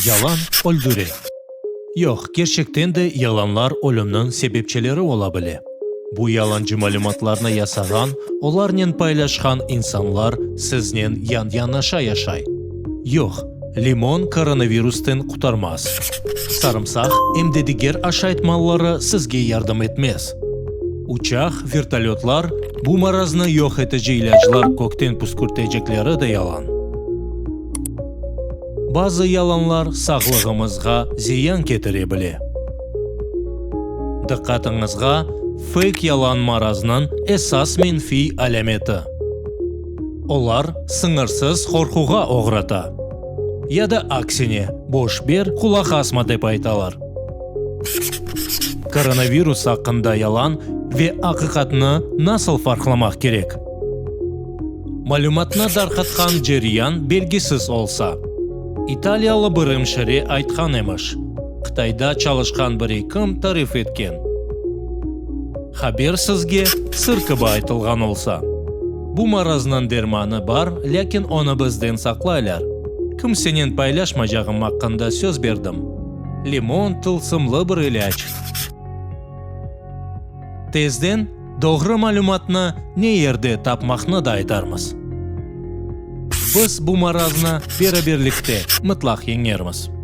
Yalan öldüre. Yoq, kerçekten de yalanlar ölümniñ sebepçileri ola bile. Bu yalancı malümatlarnı yasağan, olarnen paylaşqan insanlar siznen yan-yanaşa yaşay. Yoq, limon koronavirusten qurtarmaz. Sarımsaq, em de diger aşayt malları sizge yardım etmez. Uçaq, vertolötlar, bu maraznı yoq etici ilâclar kökten püskürtecekleri de yalan. Bazı yalanlar sağlığımızğa ziyan ketire bile. Diqqatıñızğa feyk yalan maraznıñ esas menfiy alâmeti. Olar sıñırsız qorquğa oğrata. Ya da aksine, boş ber, qulaq asma dep aytalar. Koronavirus aqqında yalan ve aqiqatnı nasıl farqlamaq kerek? Malümatnı darqatqan ceryan belgisiz olsa. İtaliyalı bir emşire aytqan emiş, Qıtayda çalışqan bir ekim tarif etken. Haber sizge sır kibi aytılğan olsa. Bu maraznıñ dermanı bar, lâkin onı bizden saqlaylar. Kimsenen paylaşmacağım aqqında söz berdim. Limon, tılsımlı bir ilâc. Tezden doğru malümatnı ne yerde tapmaqnı da aytarmız. Biz bu maraznı beraberlikte mıtlaq yeñermiz.